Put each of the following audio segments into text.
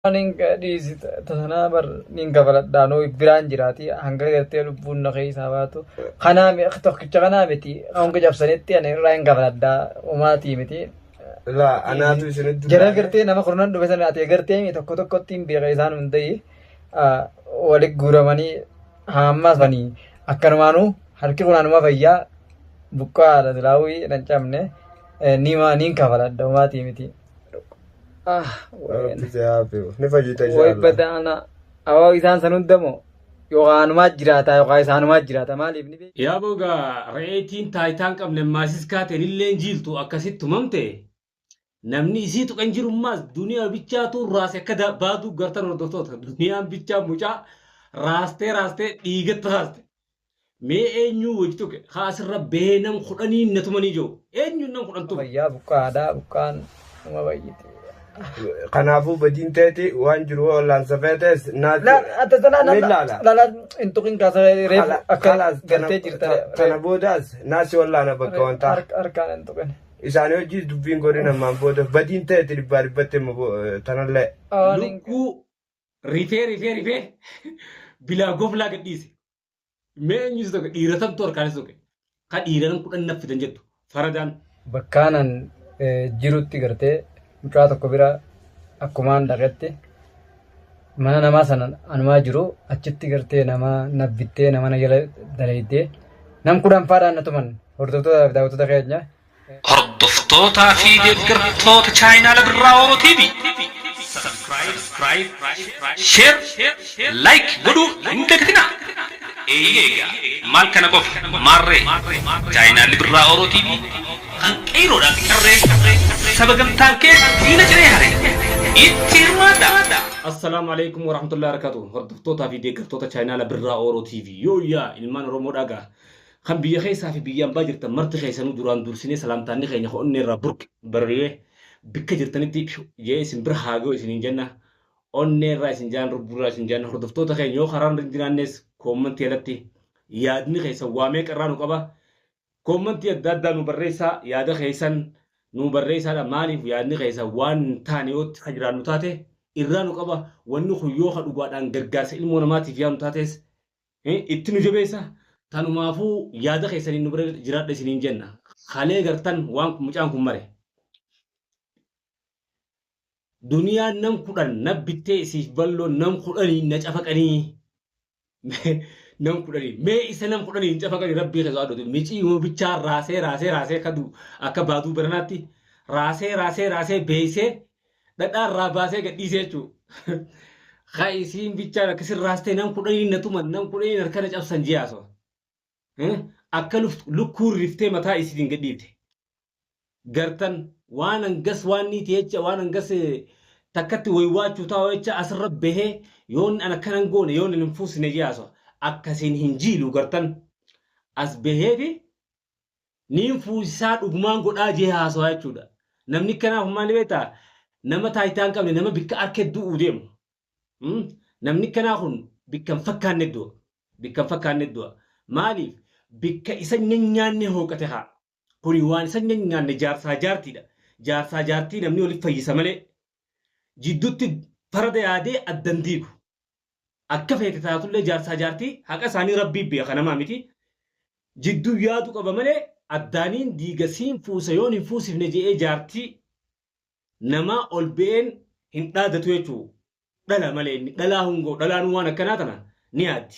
Dhiisi tasanaa bar nin kafaladhaanoo biraan jiraati hanga gartee lubbuun na keessaa baatu. Kanaa tokkicha kanaa miti hanga cabsanitti ani irraa hin kafaladhaa umaatii miti. Laa anaatu isinitti Jara gartee nama kurnan dhufe sana ati gartee tokko tokkotti hin beeka isaan hunda'ii walitti guuramanii hammas banii akkanumaanuu harki kunaanuma fayyaa buqqaadha silaawii nan cabne nima nin kafaladha umaatii miti. Rabbi si haafiu. Ni fayyita Way inshallah. badaana awaa isaan san hundamoo yookaan anumaa jiraata yookaan isaanumaa jiraata maaliif ni beeku. Yaa bogaa re'eetiin taayitaa hin qabne maasis kaateen illeen jiiltu akkasitti tumamte namni isii tuqan jirummaas duniyaa bichaatu raase akka baaduu gartan hordoftoota duniyaan bichaa mucaa raastee raastee dhiigatti raaste. Mee eenyuu wajji tuqe haa asirra bahee nam kudhanii na tumanii jiru eenyuun nam kudhan tume. Fayyaa buqqaadhaa buqqaan nama bayyiti. Kanaafuu badiin teeti waan jiru wallaansa feetes naati. La Ni laala. la hin tuqin kaasa reefu akka Kalaas gartee jirta. tana boodaas naasi wallaana bakka wantaa. Harkaan hin tuqin. Isaanii hojii dubbiin godhin ammaan booda badiin teeti dhibbaa dhibbatti immoo tanallee. Lukkuu rifee rifee rifee bilaa goflaa gadhiise. Mee eenyuus tokko dhiira tamtu harkaanis tokko ka dhiira nam kudhan naf fidan jettu faradaan. Bakkaanan jirutti gartee mucaa tokko bira akkumaan dhaqetti mana namaa sana anumaa jiru achitti gartee nama nabbittee nama na jala dalaydee nam kudhan faadhaan na tuman hordoftoota fi daawwattoota keenya. Hordoftootaa fi deeggartoota chaayinaala Birraa Oro TV. Subscribe, share, like godhuu hin dagatinaa. Eeyyee egaa maal kana qofa maarree chaayinaalli Birraa Oro TV kan qeeyroodhaan qarree saba gamtaan kee diina ciree hare itti hirmaadhaa. Assalaamu alaikum warahmatullahi wabarakatuh. Hordoftootaa fi deeggartoota chaayinaala Birraa Oro TV. Yooyyaa ilmaan Oromoo dhagaa. Kan biyya keessaa fi biyya ambaa jirtan marti keessanuu duraan dursinee salaamtaanni keenya onnee irraa burqe barari'ee bikka jirtanitti jee isin bira haa ga'u isiniin jenna. Onnee irraa isin jaan rubbuu irraa isin jaan hordoftoota keenya yoo karaan hin jiraannes koommantii alatti yaadni keessan waa meeqa irraa nu qaba. Koommantii adda addaa nu barreessaa yaada keessan nu barreessaadha maaliif yaadni keessan waan hin taane yoo itti jiraannu taate irraa nu qaba wanni kun yoo ka dhugaadhaan gargaarsa ilmoo namaatiif yaadnu taates itti nu jabeessa tanumaafuu yaada keessaniin nu bira jiraadha isiniin jenna kalee gartan waan mucaan kun mare duniyaan nam kudhan na bittee isiif balloo nam kudhanii na cafaqanii nam kudhanii mee isa nam kudhanii hin cafaqanii rabbii keessa adootu micii yoo bichaa raasee raasee raasee akka akka baaduu baranaatti raasee raasee raasee beeysee dhadhaa irraa baasee gadhiisee jechuudha. Haa isiin bichaan akkasin raastee nam kudhanii na tuman nam kudhanii harka na cabsan ji'aaso. Akka lukkuun riftee mataa isiitiin gadhiifte. Gartan waan hangas waan niiti jecha waan hangas takkatti waywaachuu taa'u jecha asirra bahee yoon an akkanan goone yoon hin fuusne ji'aaso. Akkasiin hin jiilu gartan as baheefi niin fuusisaa dhugumaan godhaa jee haasawaa jechuudha. Namni kanaaf maal beektaa nama taayitaa hin qabne nama bikka harka du'uu deemu. Namni kanaa kun bikka hin fakkaanne du'a. Bikka hin fakkaanne du'a. Maaliif bikka isa nyaanne hooqate haa. Kuni waan isa nyaanne jaarsaa jaartiidha. Jaarsaa jaartii namni waliif fayyisa malee jidduutti farada yaadee addan diigu. Akka feete taatullee jaarsaa jaartii haqa isaanii rabbii beeka namaa miti. Jidduu yaadu qaba malee addaaniin diiga siin fuusa yoon hin fuusifne je'ee jaartii namaa ol ba'een hin dhaadatu jechuudha. Dhala malee inni dhalaa hungoo dhalaanuu waan akkanaa tana ni yaaddi.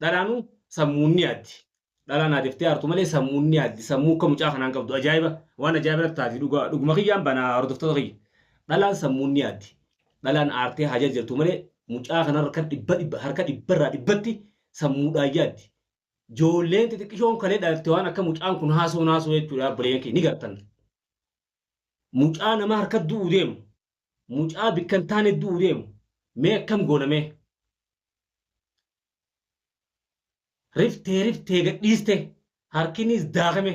Dhalaanuu sammuun ni yaaddi. Dhalaan adeeftee aartu malee sammuun ni yaaddi. Sammuu akka mucaa kanaan qabdu ajaa'iba waan ajaa'iba natti taati dhugaa dhuguma kiyyaan bana hordoftoota kiyya. Dhalaan sammuun ni yaaddi. Dhalaan aartee haa jarjartu malee mucaa kana harka dhibba dhibba harka dhibbarraa dhibbatti sammuudhaan yaaddi. Ijoolleen xixiqqishoon kalee dhalatte waan akka mucaan kun haasoo naasoo jechuudha obboleeyyan kiyya ni gartan. Mucaa nama harka du'u deemu. Mucaa bikka hin taane du'u deemu. Mee akkam goona mee? Riftee riftee gadhiiste harkinis daakame.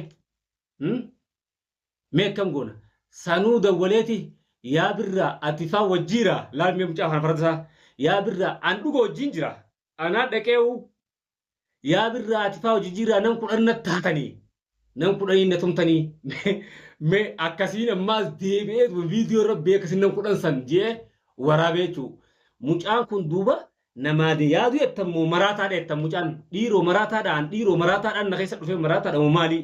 Mee akkam goona? Sanuu dawwaleeti yaa birraa ati faa wajjiira laal mee mucaa kana farda isaa yaa birraa an dhuga wajjiin jira anaa dhaqeewu yaa birraa ati faa wajjin jira nam kudhan na taatanii nam kudhanii na tumtanii mee akkasiin ammaas deebi'ee viidiyoo irra beekasiin nam kudhan san jee waraabee jechuudha. Mucaan kun duuba namaa yaadu jettammoo maraataadha jettan mucaan dhiiroo maraataadhaan dhiiroo maraataadhaan na keessa dhufee maraataadha moo maali?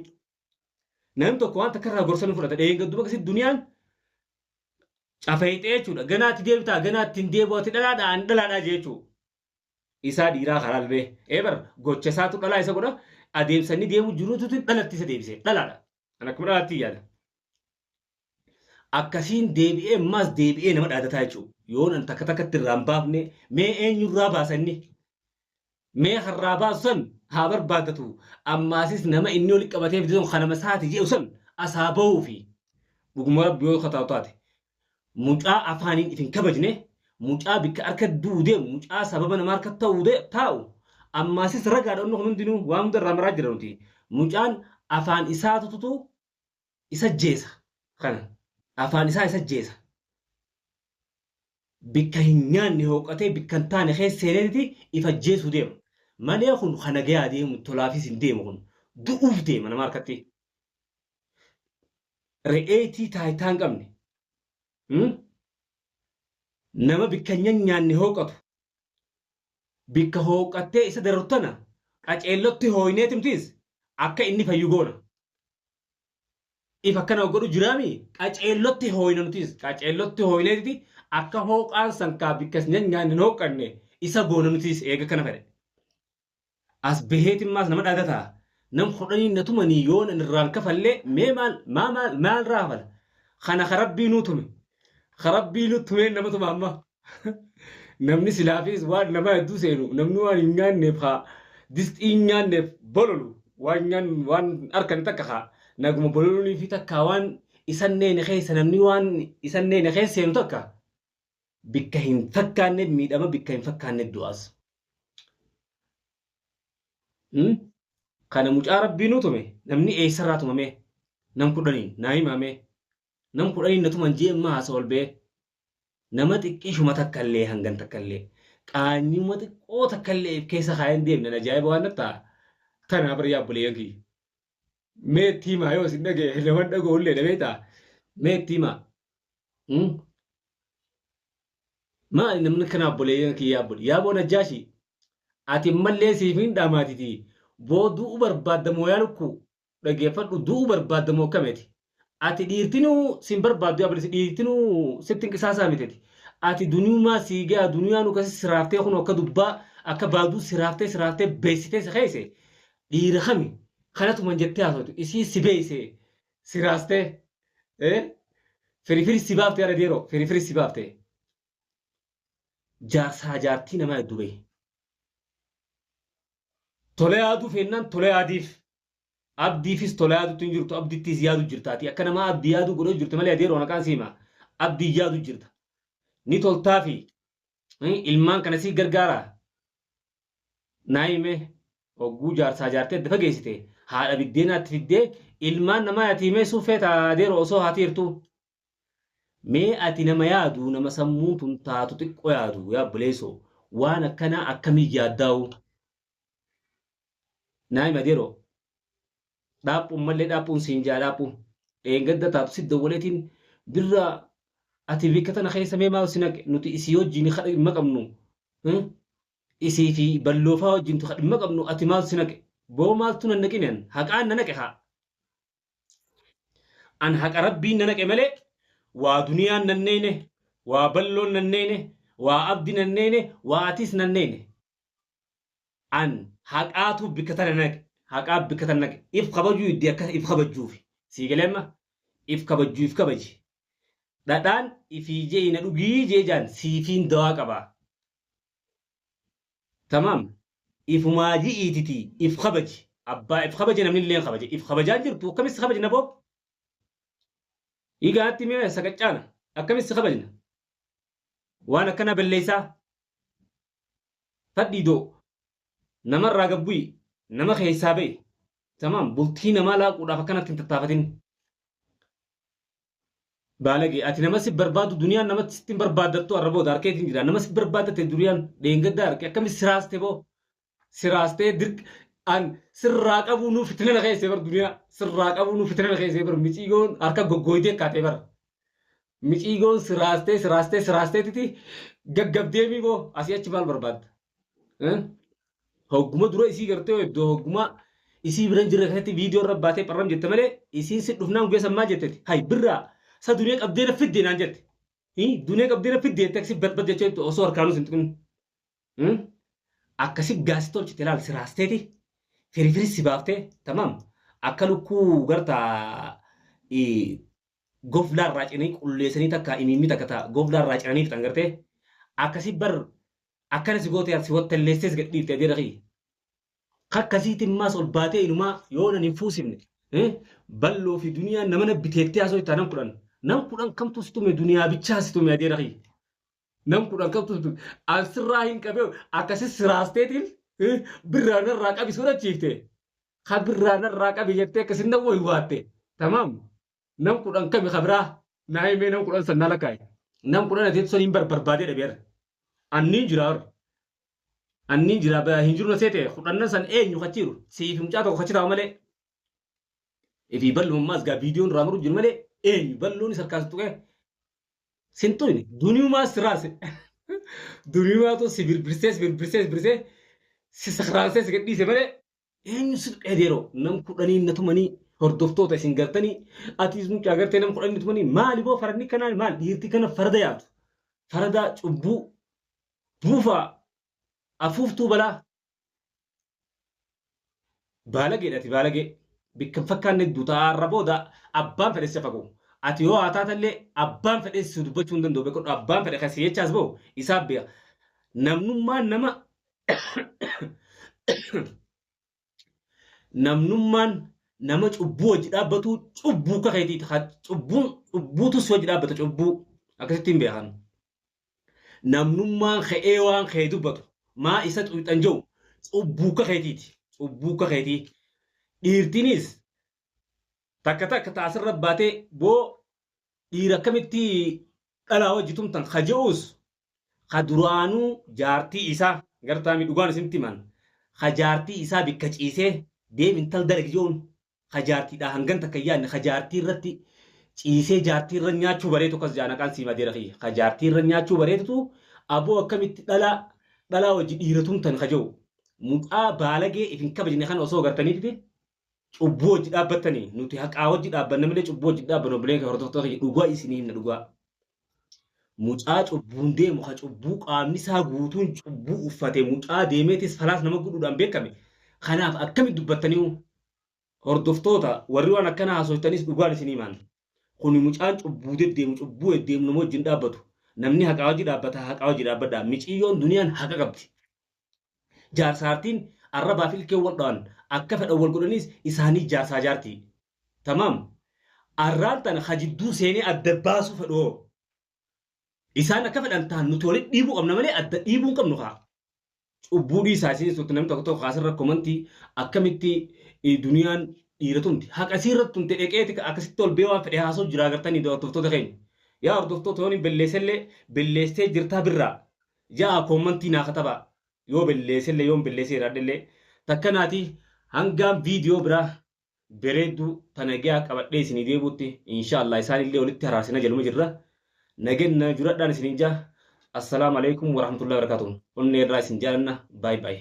Namni tokko waan takka irraa gorsa ni fudhata. Dheengadduba akkasitti duniyaan cafeexee jechuudha. Ganaatti deebitaa ganaatti hin deebi'u ati dhalaadhaa ani dhalaadhaa jechuudha. Isaa dhiiraa karaa albee. Eebar gocha isaatu dhalaa isa godha. Adeemsa inni deemu jiruutu dhalatti isa deebise. Dhalaadha. Kan akkuma dhalaatti yaada. Akkasiin deebi'ee ammaas deebi'ee nama dhaadataa jechuudha. Yoon an takka takkatti irraa hin baafne mee eenyurraa baasa inni? Mee harraa baasu san haa barbaaddatu. Ammaasis nama inni oli qabatee fide sun kanama isaati jedhu san as haa bahuufi. Dhuguma rabbi yoo kataa'u taate. Mucaa afaaniin if hin kabajne, mucaa bikka harka du'u deemu, mucaa sababa nama harka ta'u taa'u. Ammaasis ragaadha inni kun hundinuu waan hunda irraa maraa jira nuti. Mucaan afaan isaatutu isa jeesa. Kana afaan isaa isa jeesa. Bikka hin nyaanne hooqatee bikka hin taane keessa seeneeti if ajjeesuu deema. Malee kun kana gahaa deemu tolaafis hin deemu kun du'uuf deema nama harkatti. Re'eetii taayitaa hin qabne. Nama bikka hin nyaanne hooqatu. Bikka hooqattee isa darartu tana qaceellotti hooyneetimtiis akka inni fayyu goona. If akkana godhu jiraami qaceellotti hooyna nutis qaceellotti hooyneetiti akka hooqaan sankaa bikka hin nyaanne hin hooqanne isa goona nutis eega kana fedhe. As baheetimmaas nama dhaadataa. Nam kudhanii na tumanii yoon an irraan kafallee mee maal maa maal maal irraa kafala. Kana ka rabbii nuu tume. Ka rabbii nu tumeen nama tuma amma. Namni silaafis waan nama hedduu seenu namni waan hin nyaanneef haa disxii hin nyaanneef bololu waan nyaan waan harkan takka haa naguma bololunii fi takka waan isanneene keessa namni waan isanneene keessa seenu takka bikka hin fakkaanne miidhama bikka hin fakkaanne du'as. Kana mucaa rabbii nu tume namni eessarraa tumame nam kudhaniin naa himame nam kudhaniin na tuman jee ammaa haasa ol ba'ee nama xiqqishuma takkallee hangan takkallee qaanyuma xiqqoo takkallee if keessa kaayeen deemne ajaa'iba waan ta'a. Tanaaf bari yaabboleeyyan kiyya. Mee itti himaa yoo isin dhagaye nama dhaga'ullee dhabee ta'a. Mee itti himaa. Maali namni kana obboleeyyan kiyya yaabbole. Yaaboo Najjaashi ati ammallee siif hin dhamaatiti. Boo du'u barbaadda moo yaa lukkuu dhageeffadhu du'u barbaadda moo akkamiti. Ati dhiirtinuu sin barbaaddu yaa bilisi dhiirtinuu sitti hin qisaasaa miteti. Ati duniyumaa sii ga'a duniyaa nu kasi siraaftee kun akka dubbaa akka baaduu siraaftee siraaftee beeksitee si keesse dhiira kami kanatuman jettee haasoftu isii si beeyse siraastee firifiri si baaftee ara deeroo firifiri si baaftee jaarsaa jaartii namaa hedduu bahe. Tolee yaaduu feennaan tolee yaadiif. Abdiifis tola yaadutti hin jirtu abdittis yaadu jirta ati akka namaa abdii yaaduu godhuu jirta malee adeeroo maqaan siima abdii yaadu jirta ni toltaafi ilmaan kana sii gargaara naa hime hogguu jaarsaa jaartee adda fageessite haadha biddeenaatti fiddee ilmaan namaa yatiimee suufee taa adeeroo osoo haati hirtuu mee ati nama yaadu nama sammuun tun taatu xiqqoo yaadu yaa obboleessoo waan akkanaa akkamii yaaddaa'u naa hima adeeroo dhaaphuun mallee dhaaphuun siin jaa dhaaphuu dheengadda taatu si dawwaleetiin birra ati bikka tana keessa mee maal si naqe nuti isii wajjin dhimma qabnu isii fi balloofaa wajjin dhimma qabnu ati maal si naqe boo maaltu nan naqine an haqaan na naqe haa an haqa rabbiin na naqe malee waa duniyaan nan neene waa balloon nan neene waa abdi nan neene waa atis nan neene An haqaatu bikka tana naqe. Haqaa bikka tana naqe. If kabajuu iddii akka if kabajjuufi. Sii galee amma? If kabajjuu if kabaji. Dhadhaan ifii je'i na dhugii jee jaan siifiin dawaa qabaa. Tamaam. Ifumaa ji'iititi if kabaji. Abbaa if kabaje namni illee kabaje. If kabajaan jirtu akkamitti si kabajna boo? Igaatti mee saqaccaana. Akkamitti si kabajna? Waan akkanaa balleessaa. Fadhii doo. Namarraa gad bu'i. Nama keessaa ba'i. Tamaam bultii namaa laaquudhaaf akkanatti hin tattaafatin. Baalagee ati nama si barbaadu duniyaan namatti sitti hin barbaaddattu arra booda harkeetiin jira. Nama si barbaaddatte duniyaan dheengaddaa harke akkami siraaste boo. Siraastee dirq an sirraa qabuu nuu fitina na keessee bar duniyaa sirraa qabuu nuu fitina na keessee bar miciigoon harka goggooytee kaatee bar. Miciigoon siraastee siraastee siraasteetiti Gaggabdeemii boo asii achi maal barbaadda? Hogguma dura isii gartee iddoo hogguma isii bira hin jirre keessatti viidiyoo irra baatee pharram jette malee isiin si dhufnaan guyyaa san maal jetteeti? Hay birraa sa dunee qabdee na fidde naan jette. Dunee qabdee na fidde jettee akkasi badbad jechee osoo harkaanuu sin tuqin. Akkasi gaasi tolchite laal si raasteeti firifiri si baaftee tamaam akka lukkuu gartaa goflaa irraa cinanii qulleessanii takka imiimmi takka ta goflaa irraa cinanii fixan gartee akkasi bar akkana si goote si wattalleessee si gadhiifte adeera kiyya. Kakkasiitiin maas ol baatee inumaa yoo nan hin fuusifne balloo fi duniyaa nama na biteettee haasoo ittaa nam 10 nam 10 kamtu si tume duniyaa bichaa si tume adeera kiyya. Nam 10 kamtu si tume an sirraa hin qabee akkasi siraasteetiin birraa narraa qabi sodachiifte ka birraa narraa qabi jettee akkasin na waywaatte tamaam nam 10 kami ka biraa naa himee nam 10 san na lakkaa'e nam 10 ati saniin barbaadee dhabeera anniin jira anniin jira hin jiru na seete kudhannan san eenyu kachiiru siif mucaa tokko kachi taa'u malee ifii bal'uma ammaas gaa viidiyoon irraa maru jiru malee eenyu bal'oon harkaas tuqee sin tuyne duniyumaa siraase duniyumaatu si birbirsee si birbirsee si birsee si sakraansee si gadhiise malee eenyu si tuqee deeroo nam kudhanii na tumanii hordoftoota isin gartanii atiis mucaa gartee nam kudhanii na tumanii maali boo faradni kanaan maal dhiirti kana farada yaatu farada cubbuu buufaa afuuftuu balaa Baalageedha ati baalagee. Bikka hin fakkaanne duuta har'a booda abbaan fedhe si fagoo. Ati yoo haa taatallee abbaan fedhe si dubbachuu hin danda'u beekadhu abbaan fedhe kan si jechaas bahu isaa beeka. Namnummaan nama namnummaan nama cubbuu hojii dhaabbatu cubbuu akka keetiiti. Cubbuun cubbuutu si hojii dhaabbata cubbuu akkasitti hin beekan. Namnummaan ka'ee waan kee dubbatu maa isa xuyxan je'u cubbuu akka keetiiti. Cubbuu akka keetii. Dhiirtinis takka takka ta asirra baatee boo dhiira akkamitti dhalaa wajji tumtan ka je'us ka duraanuu jaartii isaa gartaami dhugaan isinitti himan ka jaartii isaa bikka ciisee deem intal dalagi je'uun ka jaartiidhaa hangan takka hin yaadne ka jaartii irratti ciisee jaartii irra nyaachuu bareetu akkas jaa naqaan sii madeera kiyya ka jaartii irra nyaachuu bareetutu aboo akkamitti dhalaa dhalaa wajji dhiira tumtan ka jedhu mucaa baalagee if hin kabajne kana osoo gartaniititi cubbuu wajji dhaabbattanii nuti haqaa wajji dhaabbanna malee cubbuu wajji dhaabbannu obboleen kee hordoftoota kiyya dhugaa isinii himna dhugaa mucaa cubbuun deemu ka cubbuu qaamni isaa guutuun cubbuu uffate mucaa deemeetis falaas nama godhuudhaan beekame kanaaf akkamitti dubbattaniu Hordoftoota warri waan akkanaa haasoftanis dhugaan isin himaan. Kuni mucaan cubbuu deddeemu cubbuu deddeemu nama wajjin dhaabbatu. Namni haqaa wajji dhaabbata haqaa wajji dhaabbadhaa. Miciyyoon duniyaan haqa qabdi. Jaarsaartiin arrabaa fi ilkeen wal dhawan akka fedhan wal godhanis isaanii jaarsaa jaartii. Tamaam. Arraan tana ka jidduu seenee adda baasuu fedhu hoo. Isaan akka fedhan ta'an nuti walitti dhiibuu qabna malee adda dhiibuu hin qabnu kaa. Cubbuu dhiisaa isinis turte namni tokko tokko kaasirra komantii akkamitti duniyaan dhiira tumti haqa isii irratti tumte dheqeeti akkasitti ol bee waan fedhe haasoo jira agartanii hordoftoota keenya. Yaa hordoftoota yoon hin belleessellee belleessee jirtaa birraa yaa komantii naa katabaa yoo belleessellee yoon belleessee jiraadhellee takka naati hangaan viidiyoo biraa bereedduu ta nageyaa qabadhee isinii deebuutti inshallah isaanillee walitti haraarsina jaluma jirra nagenna juradhaan isinin jaa assalaamu alaikum warahmatullahi wabarakatuh onnee irraa isin jaalanna bye bye.